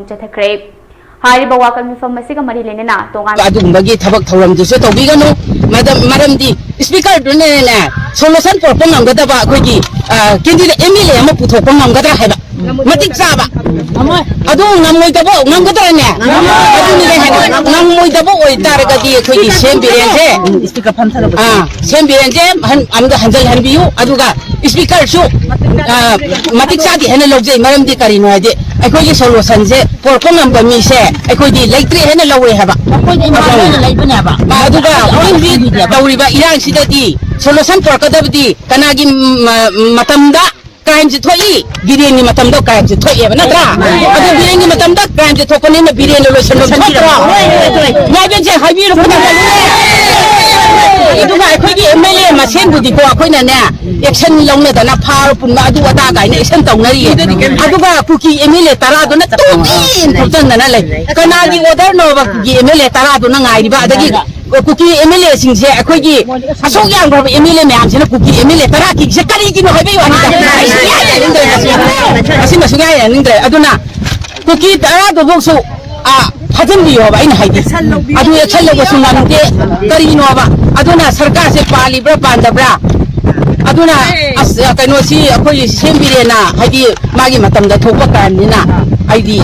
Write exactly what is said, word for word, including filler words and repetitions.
ꯆꯠꯊꯈ꯭ꯔꯦ꯫ ꯍꯥꯏꯔꯤꯕ ꯋꯥꯀꯠ ꯃꯤꯐꯝ ꯑꯁꯤꯒ ꯃꯔꯤ ꯂꯩꯅꯅ ꯇꯣꯉꯥꯟꯕ ꯑꯗꯨꯒꯨꯝꯕꯒꯤ ꯊꯕꯛ ꯊꯧꯔꯝꯗꯨꯁꯨ ꯇꯧꯕꯤꯒꯅꯨ꯫ ꯃꯗꯝ-, ꯃꯔꯝꯗꯤ speakerꯗꯨꯅꯅꯦ solution ꯄꯨꯔꯛꯄ ꯉꯝꯒꯗꯕ ꯑꯩꯈꯣꯏꯒꯤ, ꯑ, candidate M L A ꯑꯃ ꯄꯨꯊꯣꯛꯄ ꯉꯝꯒꯗ꯭ꯔꯥ ꯍꯥꯏꯕ꯫ ꯃꯇꯤꯛ ꯆꯥꯕ꯫ ꯑꯗꯨ ꯉꯝꯃꯣꯏꯗꯕ, ꯉꯝꯒꯗ꯭ꯔꯅꯦ? ꯑꯗꯨꯅꯤꯅꯦ ꯍꯥꯏꯅ, ꯉꯝꯃꯣꯏꯗꯕ ꯑꯣꯏꯇꯥꯔꯒꯗꯤ ꯑꯩꯈꯣꯏꯒꯤ ꯁꯦꯝ ꯕꯤꯔꯦꯟꯁꯦ, ꯑꯥ, ꯁꯦꯝ ꯕꯤꯔꯦꯟꯁꯦ ꯍꯟ-, ꯑꯃꯨꯛꯇ ꯍꯟꯖꯜꯍꯟꯕꯤꯌꯨ꯫ ꯑꯗꯨꯒ speakerꯁꯨ, ꯑ, ꯃꯇꯤꯛ ꯆꯥꯗꯦ ꯍꯥꯏꯅ ꯂꯧꯖꯩ꯫ ꯃꯔꯝꯗꯤ ꯀꯔꯤꯅꯣ ꯍꯥꯏꯗꯤ, ꯑꯩꯈꯣꯏꯒꯤ solutionꯁꯦ ꯄꯣꯔꯛꯄ ꯉꯝꯕ ꯃꯤꯁꯦ ꯑꯩꯈꯣꯏꯗꯤ ꯂꯩꯇ꯭ꯔꯦ ꯍꯥꯏꯅ ꯂꯧꯋꯦ ꯍꯥꯏꯕ꯫ ꯑꯩꯈꯣꯏꯗꯤ ꯃꯥꯡꯍꯟꯅ ꯂꯩꯕꯅꯦꯕ꯫ ꯑꯗꯨꯒ ꯍꯧꯖꯤꯛ ꯇꯧꯔꯤꯕ ꯏꯔꯥꯡꯁꯤꯗꯗꯤ solution ꯄꯣꯔꯛꯀꯗꯕꯗꯤ ꯀꯅꯥꯒꯤ ꯃ-, ꯃꯇꯝꯗ crimeꯁꯦ ꯊꯣꯛꯏ? ꯕꯤꯔꯦꯟꯒꯤ ꯃꯇꯝꯗ crimeꯁꯦ ꯊꯣꯛꯑꯦꯕ, ꯅꯠꯇ꯭ꯔꯥ? ꯑꯗꯨ ꯕꯤꯔꯦꯟꯒꯤ ꯃꯇꯝꯗ crimeꯁꯦ ꯊꯣꯛꯄꯅꯤꯅ ꯕꯤꯔꯦꯟꯅ ꯂꯣꯏꯁꯟꯕ ꯊꯣꯛꯇ꯭ꯔꯣ? ꯃꯥꯏꯕꯦꯟꯁꯦ ꯍꯥꯏꯕꯤꯔꯨ꯫ ꯑꯗꯨꯒ ꯑꯩꯈꯣꯏꯒꯤ M L A ꯃꯁꯦꯟꯕꯨꯗꯤꯀꯣ, ꯑꯩꯈꯣꯏꯅꯅꯦ, action ꯂꯧꯅꯗꯅ ꯐꯥꯔ ꯄꯨꯟꯕ ꯑꯗꯨ ꯑꯗꯥ ꯀꯥꯏꯅ action ꯇꯧꯅꯔꯤꯌꯦ꯫ ꯑꯗꯨꯒ ꯀꯨꯀꯤ M L A ꯇꯔꯥꯗꯨꯅ ꯇꯨꯃꯤꯟ ꯊꯣꯛꯆꯟꯗꯅ ꯂꯩ꯫ ꯀꯅꯥꯒꯤ orderꯅꯣꯕ ꯀꯨꯀꯤ M L A ꯇꯔꯥꯗꯨꯅ ꯉꯥꯏꯔꯤꯕ? ꯑꯗꯒꯤ ꯀꯨꯀꯤ M L Aꯁꯤꯡꯁꯦ, ꯑꯩꯈꯣꯏꯒꯤ ꯑꯁꯨꯛ ꯌꯥꯝꯈ꯭ꯔꯕ M L A ꯃꯌꯥꯝꯁꯤꯅ ꯀꯨꯀꯤ M L A ꯇꯔꯥ ꯀꯤꯁꯦ ꯀꯔꯤꯒꯤꯅꯣ ꯍꯥꯏꯕꯒꯤ ꯋꯥꯅꯤꯗ꯫ ꯑꯩ ꯁꯨꯡꯌꯥ ꯌꯥꯅꯤꯡꯗ꯭ꯔꯦ ꯃꯁꯤ꯫ ꯃꯁꯤꯃ ꯁꯨꯡꯌꯥ ꯌꯥꯅꯤꯡꯗ꯭ꯔꯦ꯫ ꯑꯗꯨꯅ ꯀꯨꯀꯤ ꯇꯔꯥꯗꯨꯐꯥꯎꯁꯨ, ꯑ, ꯐꯥꯖꯤꯟꯕꯤꯌꯣꯕ ꯑꯩꯅ ꯍꯥꯏꯗꯤ꯫ ꯑꯗꯨ action ꯂꯧꯕꯁꯨ ꯉꯝꯗꯦ꯫ ꯀꯔꯤꯅꯣꯕ? ꯑꯗꯨꯅ ꯁꯔꯀꯥꯔꯁꯦ ꯄꯥꯜꯂꯤꯕ꯭ꯔꯥ ꯄꯥꯟꯗꯕ꯭ꯔꯥ? ꯑꯗꯨꯅ ꯑꯁ, ꯀꯩꯅꯣꯁꯤ ꯑꯩꯈꯣꯏ ꯁꯦꯝꯕꯤꯔꯦꯅ, ꯍꯥꯏꯗꯤ ꯃꯥꯒꯤ ꯃꯇꯝꯗ ꯊꯣꯛꯄ crimeꯅꯤꯅ ꯑꯩꯗꯤ